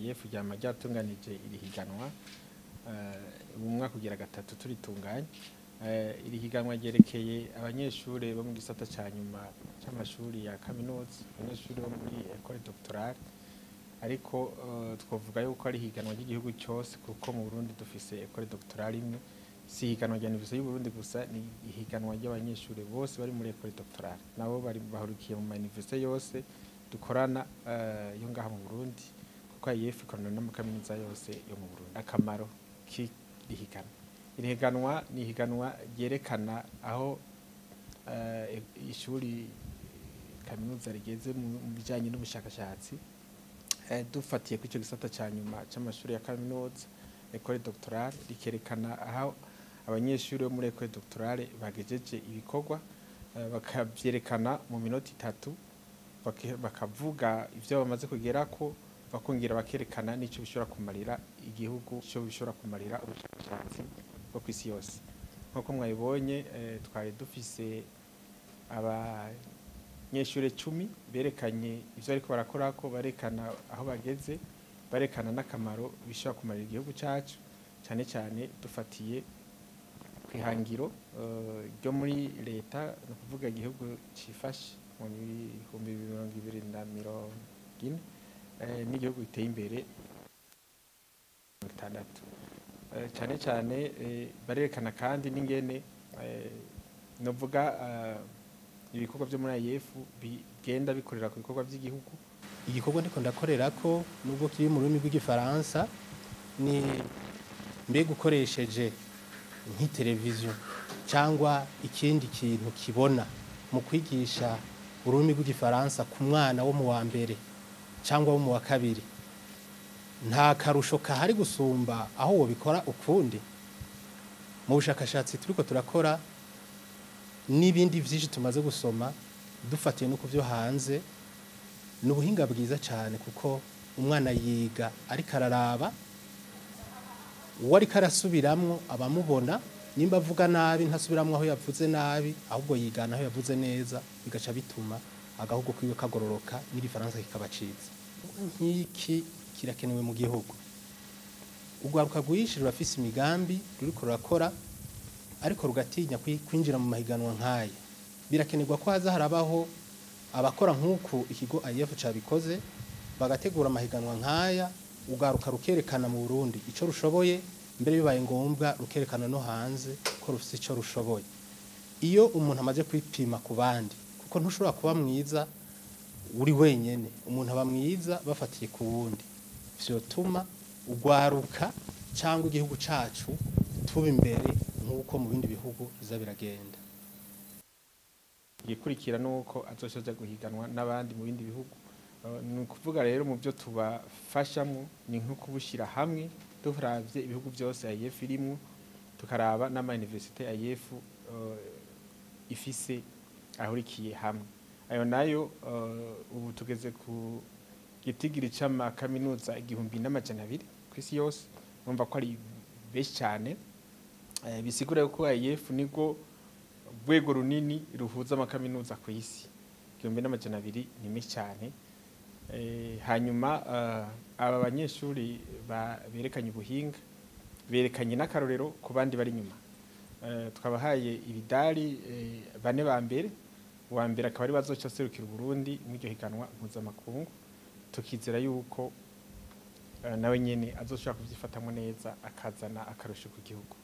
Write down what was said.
AIF ryama ryatunganije iri higanwa mu mwaka ugira gatatu turitunganya. Iri higanwa ryerekeye abanyeshure bo mu gisata ca nyuma c'amashuri ya kaminuza, abanyeshure bo muri école doctorale, ariko twovuga yuko ari higanwa ry'igihugu cyose, kuko mu Burundi dufise école doctorale imwe. Si higanwa rya Université y'u Burundi gusa, ni ihiganwa ry'abanyeshure bose bari muri école doctorale, nabo bari bahurikiye mu ma université yose dukorana yo ngaha mu Burundi, kuko AIF ikorana n'amakaminuza yose yo mu Burundi. Akamaro k'iri higanwa: iri higanwa ni ihiganwa ryerekana aho ishuri kaminuza rigeze mu bijanye n'ubushakashatsi, dufatiye kuri ico gisata ca nyuma c'amashuri ya kaminuza, école doctorale, rikerekana aho abanyeshuri bo muri école doctorale bagejeje ibikorwa, bakavyerekana mu minota 3, bakavuga ivyo bamaze kugerako, bakongera bakerekana n'ico bishobora kumarira igihugu, ico bishobora kumarira ubushakashatsi bwo kw'isi yose. Nk'uko mwabibonye, twari dufise abanyeshure 10 berekanye ivyo bariko barakorako, barekana aho bageze, barekana n'akamaro bishobora kumarira igihugu cacu, cane cane dufatiye kw'ihangiro ryo muri leta, ni ukuvuga igihugu cifashe mu 2040 n'igihugu giteye imbere 60. Cane cane barerekana kandi n'ingene novuga ibikorwa vyo muri AIF bigenda bikorera ku bikorwa vy'igihugu. Igikorwa ndiko ndakorerako, nubwo kiri mu rurimi rw'igifaransa, ni mbega ukoresheje nk'iteleviziyo cyangwa ikindi kintu kibona mu kwigisha ururimi rw'igifaransa ku mwana wo mu wa mbere cyangwa wo mu wa kabiri, nta karusho kahari gusumba aho wobikora ukundi? Mu bushakashatsi turiko turakora n'ibindi vyinshi tumaze gusoma, dufatiye no ku vyo hanze, ni ubuhinga bwiza cyane, kuko umwana yiga ariko araraba uwo ariko arasubiramwo, abamubona. Nimba avuga nabi, ntasubiramwo aho yavuze nabi, ahubwo yigana aho yavuze neza, bigaca bituma agahugu kiwe kagororoka n'igifaransa kikaba ciza. Nk'iki kirakenewe mu gihugu. Urwaruka rwinshi rurafise imigambi ruriko rurakora, ariko rugatinya kwinjira mu mahiganwa nk'aya. Birakenerwa ko haza harabaho abakora nk'uku ikigo AIF cabikoze, bagategura amahiganwa nk'aya, urwaruka rukerekana mu Burundi ico rushoboye, mbere bibaye ngombwa rukerekana no hanze ko rufise ico rushoboye. Iyo umuntu amaze kwipima ku bandi, kuko ntushobora kuba mwiza uri wenyene, umuntu aba mwiza bafatiye ku wundi, vyotuma urwaruka cyangwa igihugu cacu tuba imbere nk'uko mu bindi bihugu biza biragenda. Igikurikira nuko azoca aja guhiganwa n'abandi mu bindi bihugu. Ni ukuvuga rero mu byo tubafashamwo ni nko kubushyira hamwe, turavye ibihugu byose AIF irimwo, tukaraba n'ama université AIF ifise ahurikiye hamwe. Ayo nayo ubu tugeze ku gitigiri c'amakaminuza 1200 kw'isi yose. Urumva ko ari benshi cyane. Bisigura ko AIF nibwo rwego runini ruhuza amakaminuza ku isi. 1200 ni menshi cyane. Hanyuma aba banyeshuri berekanye ubuhinga, berekanye n'akarorero ku bandi bari inyuma. Twabahaye ibidari bane ba mbere, uwa mbere akaba ari bazoca aserukira Uburundi muri iryo higanwa mpuzamakungu, tukizera yuko nawe nyene azoshobora kuvyifatamwo neza akazana akarusho ku gihugu.